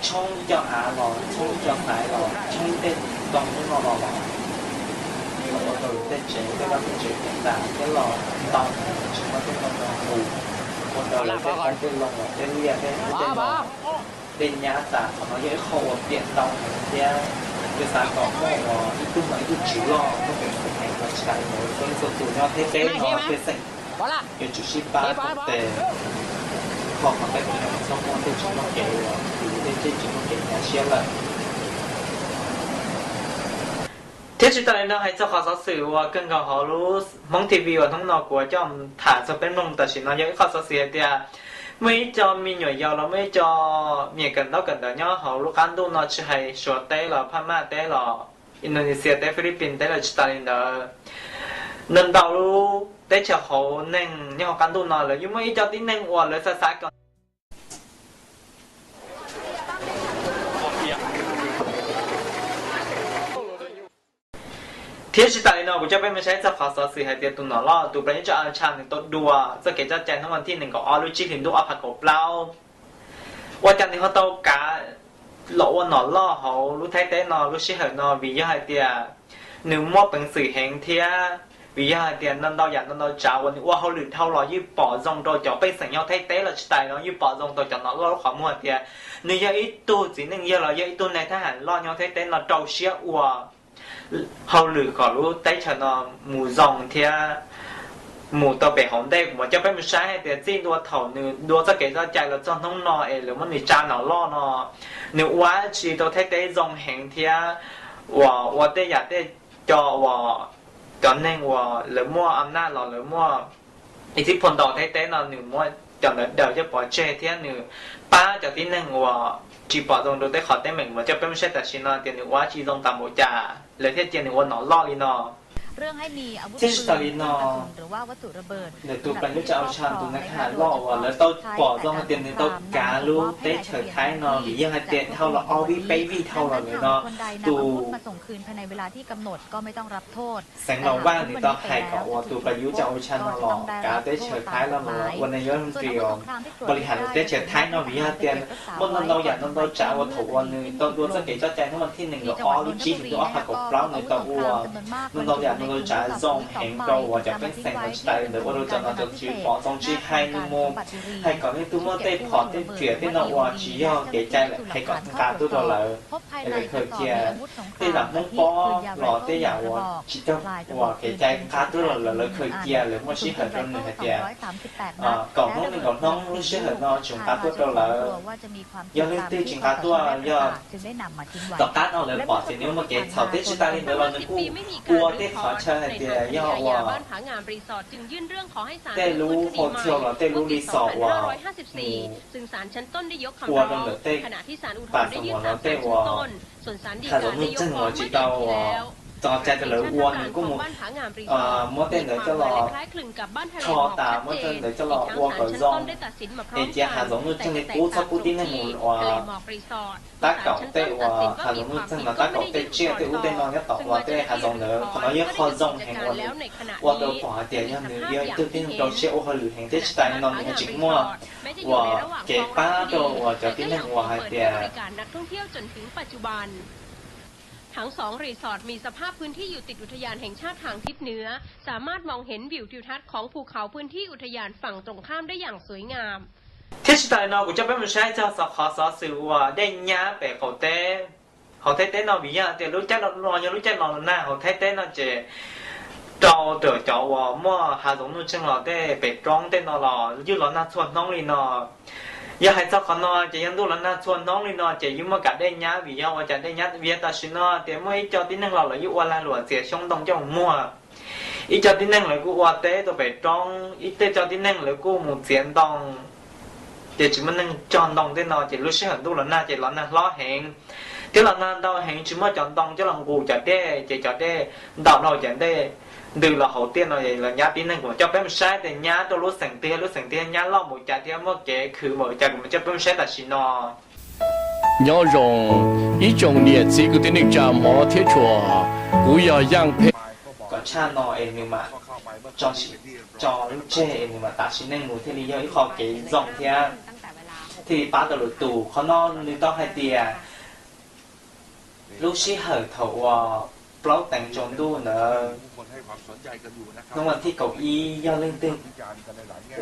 tshoob ib co av los tshoob ib co xaiv los tshoob tej ntoo ub no los los ua rau lawv tej tsev tej vaj tej tsev piam tas thiab los ntau heev tsis muaj tej ntoo no mus, ua rau lawv tej qoob tej loo los tej liaj tej ub tej no dej nyab tas. Qhov no yog ib qho uas piam ntau heev thiab yuav xav kom muaj ua ib tug no ib tug tswv loj muaj peev xwm heev los tsis tas li ntawd, txhua leej txhua tus nyob Thaib teb no pej xeem yuav tsum sib pab koom tes kho qhov teeb meem no txhob muaj tej tsis muaj kev uas yus tej tsis muaj kev hnyav siab lawm. Thiab tsis tas li no hais txog qhov xov xwm uas kawg nkaus hauv lub Hmoob T V uas hnub no kuv coj tham txog peb mloog tam sim no yog ib qho xov xwm hais tias muaj ib co me nyuam yaus los muaj ib co me nyuam kawm ntaub kawm ntawv nyob hauv lub qab ntuj no tsis hais Suav teb los Phab Maj teb los Indonesia teb Philippines teb los tsis tas li ntawd, ntau ntau lub teb chaws hauv neeg nyob hauv qab ntuj no lawv yeej muaj ib co tib neeg uas lawv xav xav kom Thiab tsis tas li no kuv coj peb mus saib txog qhov xov xwm hais tias tus nom loj tus plas nyub tsa a tsha nws tau dua txoj kev coj cai hnub vas thij nees nkaum ob lub tsib hlis ntuj ob phav kaum plaub, ua cas nws ho tau kav los ua nom loj hauv lub Thaib teb no lub sij hawm no vim yog hais tias nws muaj peev xwm heev thiab vim yog hais tias ntau ntau yam ntau ntau tsav uas nws ua hauj lwm dhau los yeej pom zoo rau cov pej xeem nyob Thaib teb los tsis tas li no yeej pom zoo rau cov nom loj lub qhov muag tias nws yog ib tug txiv neej yawg los yog ib tug nais thab ham loj nyob Thaib teb no rau siab ua hauj lwm kom lub teb chaws no mus zoo thiab mus tau pem hauv ntej. Kuv mam coj peb mus saib hais tias txij ntua thaum nws dua txoj kev coj cai los txog hnub no es lawv muab nws tsa nom loj no, nws ua tsi rau Thaib teb zoo heev thiab uas ua tej yam tej co uas cov neeg uas lawv muaj a naj los lawv muaj ib txij phua ntau Thaib teb no nws muab cov ntawd daws coj pov tseg thiab nws pab cov tib neeg uas tsis pom zoo rau tej qhov teeb meem. Kuv mam coj peb mus saib tam sim no tias nws ua tsi zoo tas npaum cas lawv thiaj cia nws ua nom loj li no. Thiab tsis tas li no, ntawm tus plas nyub tsa a tsha tus nais thab ham loj uas lawv tau pom zoo hais tias nws tau kav lub teb chaws Thaib no vim yog hais tias dhau los ob vij peb vij dhau los ntawm no tus xeev Los Vaj nws tau hais kom uas tus plas nyub tsa a tsha no los kav teb chaws Thaib no los ua nais yov ntsis os, npaum li has lub teb chaws Thaib no vim yog hais tias muaj ntau ntau yam ntau ntau tsav uas thaum uas nws tau dua txoj kev coj cai hnub vas thij nees nkaum ob lub tsib hlis ntuj ob phav kaum plaub nws tau ua ntau ntau yam ntau ntau tsav zoo heev rau uas cov pej xeem no tsis tas li ntawd ua rau cov nom cov tswv pom zoo tsis hais nws mus hais kom leej twg muaj tej phom tej riam tej no uas tsis yog kev cai lawm hais kom nqa tuaj rau lawv, es lawv khaws cia. Tej yam Hmoob pob los tej yam uas tsis tau uas kev cai nqa tuaj rau lawv, lawv khaws cia, lawv muaj sij hawm rau nws hais tias kaum hnub nees nkaum hnub lub sij hawm no tseem nqa tuaj rau lawv. Yog leej twg tsis nqa tuaj, yog tom qab no lawv pom tias nws muaj kev txhaum thiab tsis tas li ntawd los nws kuj ua tej qhov chaw hais tias yog uas tej lub hotel los tej lub resort uas mus ua rau ntawm tej pas xo muas no tej uas hav zoov nuj txeeg uas tsis tau uas txog cai rau lawv ua, nws kuj mus muab tej ntawd coj los rho tas, muab tej ntawd coj los ua kom zoo, es cia hav zoov nuj txeeg li qub txhob pub tib neeg mus uas tab kaum tej uas hav zoov nuj txeeg no tab kaum tej tsiaj tej ub tej no nyob tom uas tej hav zoov ntawd. Qhov no yog qhov zoo heev uas nws ua tau pom hais tias yog nws yog ib tug tib neeg rau siab ua hauj lwm heev thiab tsis tas li no nws ho tseem muaj uas kev pab rau uas cov tib neeg uas hais tias ทั้งสองรีสอร์ทมีสภาพพื้นที่อยู่ติดอุทยานแห่งชาติทางทิศเหนือ สามารถมองเห็นวิวทิวทัศน์ของภูเขาพื้นที่อุทยานฝั่งตรงข้ามได้อย่างสวยงาม Thiab tsis tas li no kuv coj peb mus saib txog qhov xov xwm uas dej nyab pem qaum teb hauv Thaib teb no vim yog tias lub caij no yog lub caij los nag hauv Thaib teb no ces rau rawm cov uas muaj hav zoov nuj txeeg los tej pem roob tej no los ywj los nag txhua hnub li no. Yog hais txog qhov no ces yog ntuj los nag txhua hnub li no ces yeej muaj kam dej nyab, vim yog ua cas dej nyab? Vim yog tam sim no tias muaj ib co tib neeg los lawv yeej ua lag luam txiav xyoob ntoo coj mus muag. Ib co tib neeg lawv kuj ua teb rau pem roob, ib tej co tib neeg lawv kuj mus txiav ntoo, ces tsis muaj neeg cog ntoo tej no, ces lub sij hawm ntuj los nag ces los nag hlob heev thiab los nag ntau heev, tsis muaj cov ntoo coj los nqus cov dej, ces cov dej ntaus dhau cov dej ntws los hauv tiaj no los nyab. Tib neeg kuv coj peb mus saib tias nyab rau lub xeem twg, lub xeem twg nyab loj mus cas thiab muaj kev khwv mus cas, kuv mam coj peb mus saib tam sim no. Nyob zoo ib tsoom niam txiv kwv tij neej tsa hmov thiab tshua, kuv yog Yaj Phe. Kom tshaj no es nws mam tso lub tseg es nws mam tas sim neej mus thiaj li yog ib qho kev zoo thiab thiaj li pab tau lwm tus. Qhov no nws tau hais tias lub sij hawm thaum uas plaub teev tsaus ntuj ntawd, hnub vas thib kaum ib yog leej twg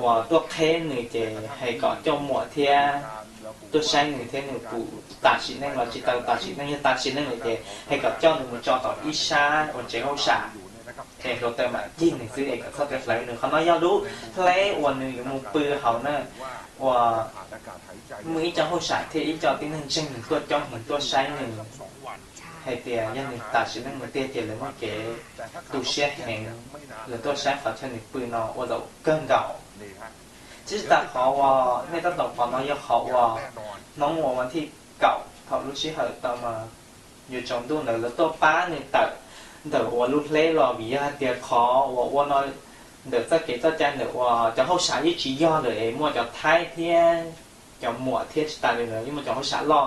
uas tuaj qheb nws ces hais kom coj muam thiab tuaj saib nws thiab nws puas tas sim neej los tsis tau tas sim neej. Yog tas sim neej lawm ces hais kom coj nws mus tso tom ib sab uas tsev hauj sam, es hluav taws mam cig nws xwb es kom txhob tau hlawv nws. Qhov no yog lub hleb uas nws yuav mus pw hauv na, uas muaj ib co hauj sam thiab ib co tib neeg ntseeg nws tuaj coob heev tuaj saib nws hais tias yog nws tas sim neej tiag ces lawv muaj kev tu siab heev, lawv tuaj saib qhov chaw nws pw no ua zaum kawg nkaus. Tsis tas qhov uas nej tab tom pom no yog qhov uas hnub uas vas thib kaum thaum lub sij hawm tau mas yuav tsaus ntuj ntawd lawv tuaj pab nws tawm ntawm uas lub hleb los, vim yog hais tias qhov uas ua no ntawm txoj kev txoj cai ntawm uas cov hauj sam yeej tsis yog lawm es muaj cov Thaib thiab cov muam thiab tsis tas li ntawd yeej muaj cov hauj sam loj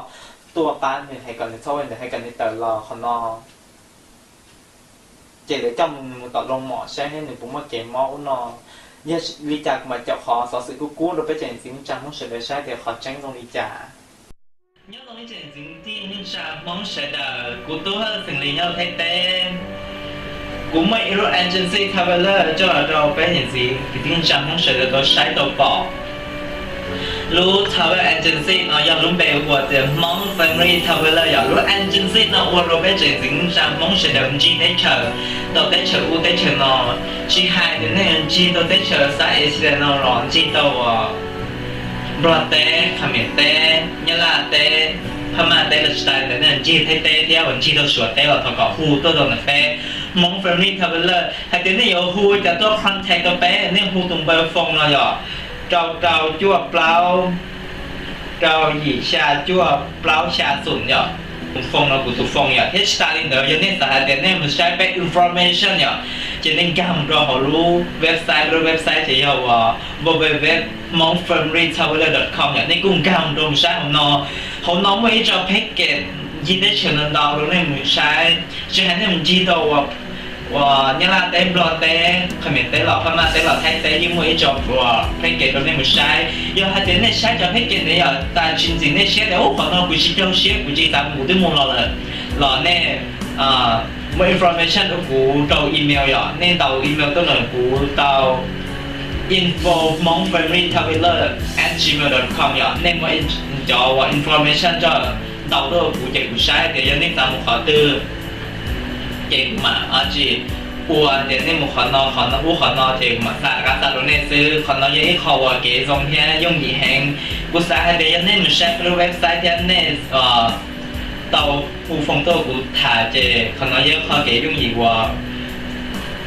tuaj pab nws hais kom nws txhob ua ntawd, hais kom nws tawm los qhov no. Ces lawv coj nws mus tom loo mom saib nws puas muaj kev mob ub no. Yog li cas kuv mam coj qhov xov xwm kub kub rau peb tsoom niam txiv neej tsa Hmoob sawv daws saib tias qhov tseeb zoo li cas. Nyob zoo ib tsoom niam txiv kwv tij neej tsa Hmoob sawv daws, kuv Tub Hawj xeem Lis nyob Thaib teb. Kuv muaj ib lub agency traveler coj los rau peb niam txiv kwv tij neej tsa Hmoob sawv daws tau saib tau pom. Lub travel agency no yog lub npe hu ua tias Hmong Family Traveler yom. Lub agency no ua rau peb tsoom niam txiv neej tsa Hmoob sawv daws ncig teb chaws, tau teb chaws ub teb chaws no, tsis hais tias nej ncig tau teb chaws South Asia no los ncig tau Nplog teb, Qhamias teb, Nyab Laj teb, Phab Maj teb los tsis tas li ntawd, nej ncig Thaib teb thiab uas ncig tau Suav teb los thov kom hu tuaj rau ntawm peb Hmong Family Traveler. Hais tias nej yuav hu cas tuaj contact rau peb, nej hu tus npawb phone no yom, rau rau cuaj plaub rau yim xya cuaj plaub xya xoom yom. Tus phone no kuv tus phone yom. Thiab tsis tas li ntawd, yog nej xav hais tias nej mus saib peb information yom, ces nej nkag mus rau hauv lub website, lub website ces yog uas www hmongfamilytraveler dot com yom. Nej kuj nkag mus rau mus saib hauv no. Hauv no muaj ib co package ncig teb chaws ntau ntau rau nej mus saib, tsis hais nej mus ncig tau uas Nyab Laj teb, Nplog teb, Qhamias teb los, Phab Maj teb los, Thaib teb yeej muaj ib co package rau nej mus saib. Yog hais tias nej saib cov package ntawd yom, tas tsis ntxim nej siab tias ub qhov no kuv tsis raug siab, kuv tsis xav mus, kuv twb mus los lawm, los nej muaj information rau kuv rau email yom. Nej ntaus email tuaj ntawm kuv tau info hmongfamilytraveler at gmail dot com yom. Nej muaj cov uas information coj ntaus tuaj rau kuv ces kuv saib tias yog nej xav mus qhov twg ces kuv mam tsis ua tias nej mus qhov no qhov no ub qhov no ces kuv mam xa qab xa rau nej xwb. Qhov no yog ib qho uas kev zoo thiab yooj yim heev. Kuv xav hais tias yog nej mus saib lub website thiab nej tau hu phone tuaj kuv tham ces qhov no yog ib qho kev yooj yim uas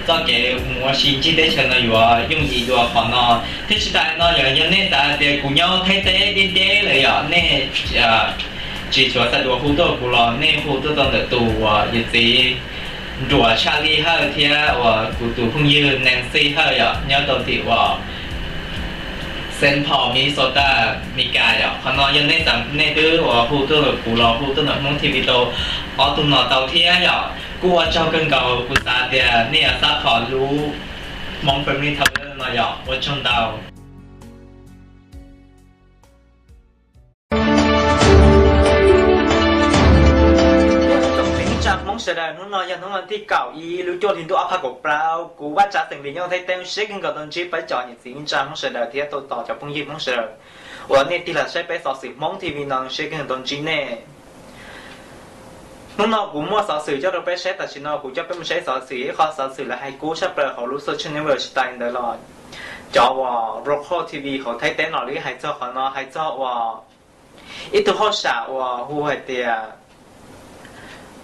txoj kev mus ua si ncig teb chaws no yuav yooj yim dua qhov no. Thiab tsis tas li no yog, yog nej xav hais tias kuv nyob Thaib teb deb deb lawm yom, nej tsis xav xav dua hu tuaj kuv los nej hu tuaj tau ntawm tus uas yawm txiv Nruas Tshaj Lij Hawj thiab uas kuv tus phooj ywg Nancy Hawj yom, nyob rau tim uas Saint Paul, Minnesota, Mis Kas yom. Qhov no yog nej xav, nej twb uas hu tuaj ntawm kuv los hu tuaj ntawm Hmoob T V tau ob tug no tau thiab yom. Kuj ua tsaug kawg nkaus, kuv xav tias nej yuav xab phom lub Hmong Family Traveler no yom. Ua tsaug ntau. Tsoom niam txiv neej tsa Hmoob sawv daws, hnub no yog hnub vas thib kaum ib lub cuaj hli ntuj ob phav kaum plaub, kuv Vaj Tsav xeem Lis nyob Thaib teb, siab kawg nkaus tau ntsib peb cov niam txiv neej tsa Hmoob sawv daws thiab tau tos cov phooj ywg Hmoob sawv daws uas nej tig los saib peb xov xwm Hmoob T V no, siab kawg nkaus tau ntsib nej. Hnub no kuv muaj xov xwm coj rau peb saib, tam sim no kuv coj peb mus saib xov xwm, ib qho xov xwm lawv hais kub tshaj plaws hauv lub social network tsis tas li ntawd los Cov uas local T V hauv Thaib teb no lawv hais txog qhov no, hais txog uas ib tug hauj sam uas hu hais tias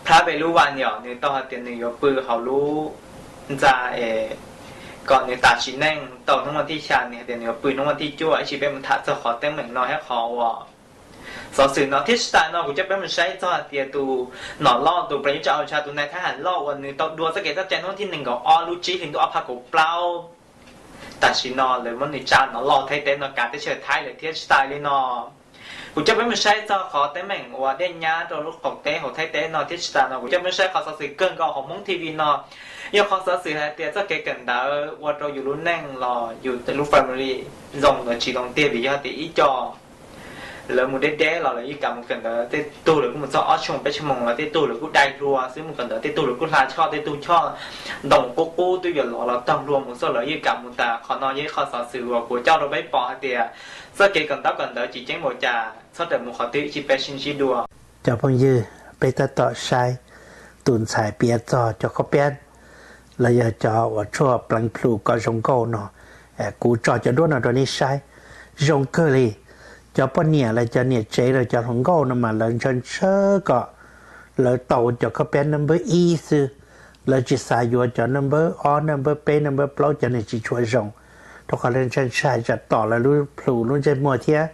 Phab Ve Lub Vas yom, nws tau hais tias nws yuav pw hauv lub ntxa es kom nws tas sim neej tau hnub vas thib xya, nws hais tias nws yuav pw hnub vas thib cuaj. Ib sim peb mus tham txog qhov teeb meem no thiab qhov uas xov xwm no thiab. Tsis tas no kuv coj peb mus saib txog hais tias tus nom loj, tus plas yuv tsa au tsa, tus nais thab ham loj uas nws tau dua txoj kev txoj cai hnub thib nees nkaum ob lub tsib hli ntuj ob phav kaum plaub, tam sim no lawv muab nws tsa nom loj Thaib teb no kav teb chaws Thaib lawm thiab. Tsis tas li no, kuv coj peb mus saib txog qhov teeb meem uas dej nyab rau lub qaum teb hauv Thaib teb no thiab. Tsis tas no, kuv coj peb mus saib qhov xov xwm kawg nkaus hauv Hmoob T V no, yog qhov xov xwm hais tias txoj kev kawm ntawv ua rau yus lub neej los yus lub family zoo los tsis zoo tiag, vim yog tias ib co lawv mus deb deb los lawv yeej kam mus kawm ntawv, tej tug lawv kuj mus txog ob tshooj peb tshooj moos los tej tug lawv kuj dai hlua xwb mus kawm ntawv, tej tug lawv kuj hla choj, tej tug choj ntoo qub qub twb yuav lov los taug hlua mus xwb lawv yeej kam mus tas. Qhov no yog ib qho xov xwm uas kuv coj rau peb pom hais tias txoj kev kawm ntaub kawm ntawv tsis ceeb npaum cas, txhob rawm mus qhov twg, ib sim peb sib ntsib dua. Cov phooj ywg, peb tab tom saib tus ntxhais piav txog cov khaub peeb los yog cov uas tshuaj pleev plhu kom zoo nkauj no. Kuv tso cov duab no rau nej saib, zoo kawg li. Cov poj niam los cov niam tsev los cov hluas nkauj no mas lawv ntshaw ntshaw kom lawv tau cov khaub peeb number ib xwb, lawv tsis xav yuav cov number ob, number peb, number plaub, cov nws tsis tshua zoo, rau qhov lawv ntshai ntshai tsam tom lawv lub plhu lub ntsej muag thiab.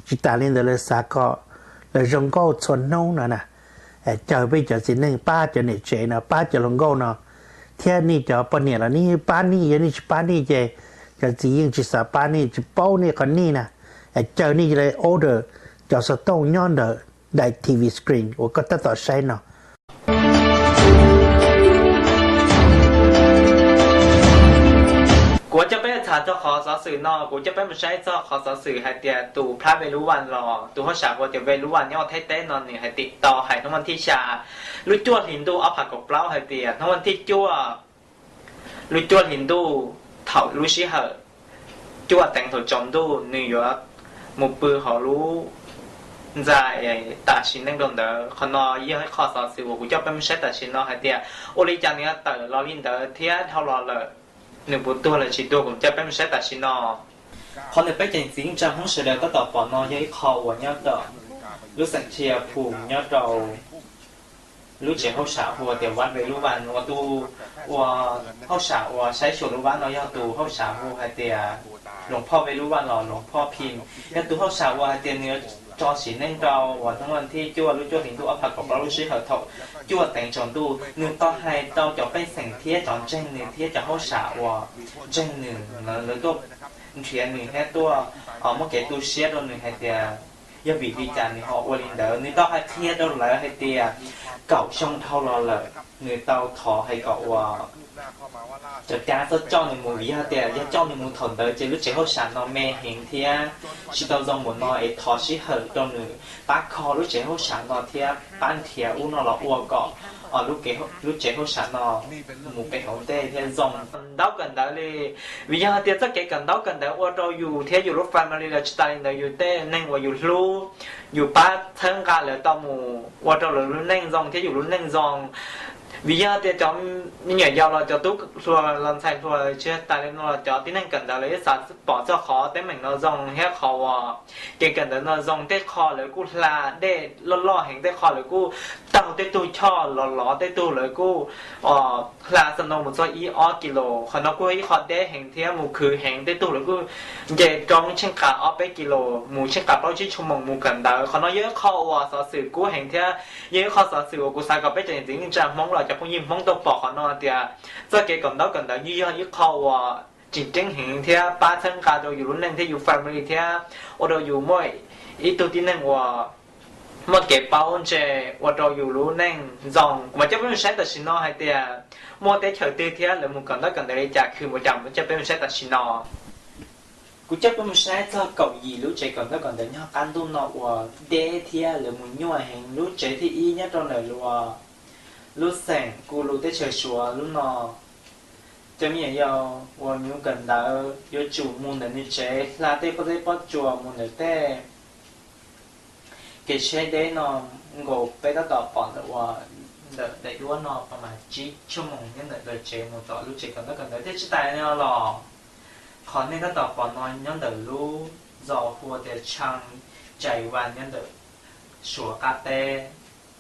Tsis tas li ntawd lawv xav kom lawv zoo nkauj txhua hnub no na. Caw peb cov txiv neej pab cov niam tsev no, pab cov hluas nkauj no, thiab nej cov poj niam los nej pab nej, yog nej tsis pab nej ces cov txiv yeej tsis xav pab nej, tsis paub nej qhov nej na. Caw nej order cov xov tooj nyob ntawm daim T V screen uas koj tab tom saib no. Kuv coj peb tham txog qhov xov xwm no, kuv coj peb mus saib txog qhov xov xwm hais tias tus Phab Ve Lub Vas los tus hauj sam hu tias Ve Lub Vas nyob Thaib teb no nws hais tias tau hais hnub vas thib xya lub cuaj hli ntuj ob phav kaum plaub hais tias hnub vas thib cuaj lub cuaj hli ntuj thaum lub sij hawm cuaj teev thaum tsaus ntuj nws yuav mus pw hauv lub ntxa es tas sim neej rau ntawd. Qhov no yog ib qho xov xwm uas kuv coj peb mus saib tam sim no hais tias ua li cas nws yuav tawm los li ntawd thiab dhau los lawm, nws puas tuag los tsis tuag, kuv coj peb mus saib tam sim no. Qhov ntawm peb cov txiv neej tsa Hmoob sawv daws tab tom pom no yog ib qho uas nyob rau lub xeev Xayapum nyob rau lub tsev hauj sam hu tias Vaj Ve Lub Vas uas tus uas hauj sam uas saib xyuas lub vaj no yog tus hauj sam hu hais tias Hluas Phoj Ve Lub Vas los Hluas Phoj Phim, yog tus hauj sam uas hais tias nws yuav tso sim neej rau uas hnub vas thib cuaj lub cuaj hli ntuj ob phav kaum plaub lub sij hawm thaum cuaj teev tsaus ntuj. Nws tau hais rau cov pej xeem thiab cov ntseeg nws thiab cov hauj sam uas ntseeg nws, lawv tuaj nrhiav nws thiab tuaj muab kev tu siab rau nws hais tias yog vim li cas nws ho ua li ntawd. Nws tau hais qhia rau lawv hais tias kaum xyoo dhau los lawm nws tau thov hais kom ua cov cab txhob coj nws mus, vim yog tias yog coj nws mus thaum ntawd ces lub tsev hauj sam no me heev thiab tsis tau zoo npaum no, es thov sij hawm rau nws pab kho lub tsev hauj sam no thiab pab nrhiav ub no los ua kom lub tsev hauj sam no mus pem hauv ntej thiab zoo. Ntaub kawm ntawv li, vim yog hais tias txoj kev kawm ntaub kawm ntawv ua rau yus thiab yus lub family los tsis tas li ntawd yus tej neeg uas yus hlub, yus pab txhawb nqa lawv tau mus ua rau lawv lub neej zoo thiab yus lub neej zoo. Vim yog tias cov me nyuam yaus los cov tub hluas los ntxhais hluas tsis tas li no los cov tib neeg kawm ntawv lawv yeej xav pom txog qhov teeb meem no zoo thiab qhov uas kev kawm ntawv no zoo. Tej qho lawv kuj hla dej loj loj heev, tej qho lawv kuj taug tej tug choj los lov, tej tug lawv kuj hla xa noo mus txog ib ob kis lus. Qhov no kuj yog ib qho deb heev thiab mus khwv heev, tej tug lawv kuj nce roob tsheej qas ob peb kis lus mus tsheej qas plaub tsib tshooj moos mus kawm ntawv. Qhov no yog ib qho uas xov xwm kub heev thiab yog ib qho xov xwm uas kuv xav kom peb cov niam txiv neej tsa Hmoob los cov phooj ywg Hmoob tau pom qhov no tias txoj kev kawm ntaub kawm ntawv yeej yog ib qho uas tseem ceeb heev thiab pab txhawb nqa rau yus lub neej thiab yus family thiab ua rau yus muaj ib tug tib neeg uas muaj kev paub ntse ua rau yus lub neej zoo. Kuv mam coj peb mus saib tam sim no hais tias muaj teb chaws twg thiab lawv mus kawm ntaub kawm ntawv li cas, khwv mus cas, mam coj peb mus saib tam sim no. Kuv coj peb mus saib txog kaum yim lub tsev kawm ntaub kawm ntawv nyob qab ntuj no uas deb thiab lawv mus nyuaj heev. Lub tsev thib ib nyob rau ntawm lub xeem Kulu teb chaws Suav lub no. Cov me nyuam yaus uas nyuam kawm ntawv yuav tsum mus ntawm nws tsev, hla tej pob zeb pob tsuas mus ntawm tej kev tsheb deb no nkaus. Peb tab tom pom ntawm ua ntawm daim duab no pas mas tsib tshooj moos nyob ntawm tsev mus tom lub tsev kawm ntaub kawm ntawv. Thiab tsis tas li no los Qhov nej tab tom pom no nyob ntawm lub zos hu ua tias Chang Chai Wan nyob ntawm Suav qab teb.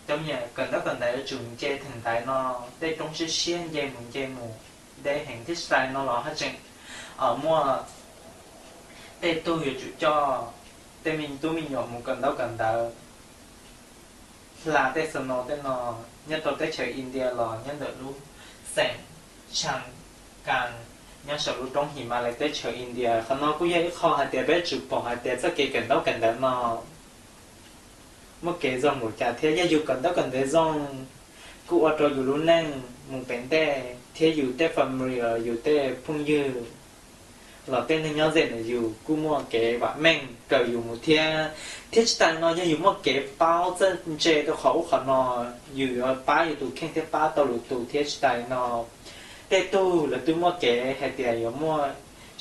Cov me nyuam kawm ntaub kawm ntawv yuav tsum nce theem ntaiv no, tej roob siab siab nce mus nce mus deb heev thiab. Tsis tas li no los haj tseem muaj tej tug yuav tsum coj tej me tub me nyuam mus kawm ntaub kawm ntawv hla tej snow tej no nyob rau teb chaws India los nyob ntawm lub xeem Chang Kan nyob saum lub roob Himalaya teb chaws India. Qhov no kuj yog ib qho hais tias peb tsum pom hais tias txoj kev kawm ntaub kawm ntawv no muaj kev zoo npaum cas thiab yog yus kawm ntaub kawm ntawv zoo kuj ua rau yus lub neej mus pem ntej thiab yus tej family, yus tej phooj ywg los tej neeg nyob ze ntawm yus kuj muaj kev vam meej kawm yus mus thiab. Thiab tsis tas li no yog yus muaj kev paub txawj ntse rau qhov ub qhov no, yus yuav pab yus tus kheej thiab pab tau lwm tus thiab. Tsis tas li no tej tug lawv twb muaj kev hais tias yuav muaj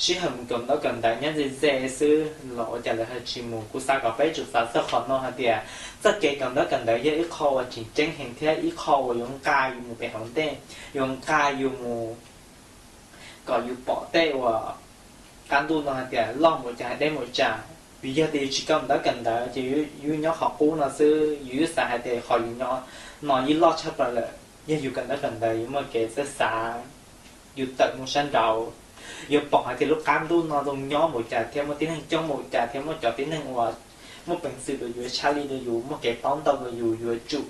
sij hawm mus kawm ntaub kawm ntawv nyob ze ze xwb los ua cas lawv ho tsis mus. Kuv xav kom peb tsum xav txog qhov no hais tias txoj kev kawm ntaub kawm ntawv yog ib qho uas tseem ceeb heev thiab ib qho uas yuav nqa yus mus pem hauv ntej, yuav nqa yus mus kom yus pom tej uas qab ntuj no hais tias loj npaum cas deb npaum cas. Vim yog tias yus tsis kawm ntaub kawm ntawv ces yus nyob qhov qub no xwb, yus xav hais tias qhov yus nyob no yeej loj tshaj plaws lawm. Yog yus kawm ntaub kawm ntawv yus muaj kev txawj xav, yus tawm mus sab nraud, yuav pom hais tias lub qab ntuj no zoo nyob npaum cas thiab muaj tib neeg coob npaum cas thiab muaj cov tib neeg uas muaj peev xwm rau yus, tshaj lij rau yus, muaj kev paub ntau rau yus, yuav tsum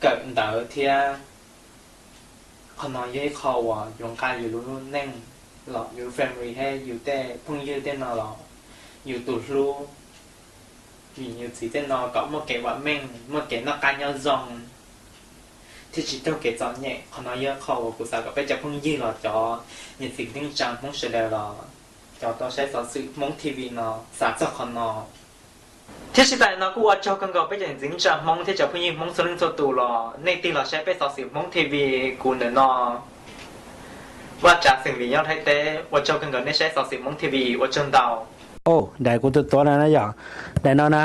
kawm ntawv thiab. Qhov no yog ib qho uas yuav nqa yus lub neej los yus family thiab yus tej phooj ywg tej no los yus tus hlub, yus niam txiv tej no kom muaj kev vam meej, muaj kev noj qab nyob zoo thiab tsis raug kev txom nyem. Qhov no yog qho uas kuv xav kom peb cov phooj ywg los cov niam txiv neej tsa Hmoob sawv daws los cov tau saib xov xwm Hmoob T V no xav txog qhov no. Thiab tsis tas li no kuj ua tsaug kawg nkaus peb cov niam txiv neej tsa Hmoob thiab cov phooj ywg Hmoob txhua leej txhua tus los nej tig los saib peb xov xwm Hmoob T V. Kuv ntawm no Vaj Tsav xeem Vis nyob Thaib teb, ua tsaug kawg nkaus nej saib xov xwm Hmoob T V, ua tsaug ntau. Daim kuv tus tuav no na yog daim no na.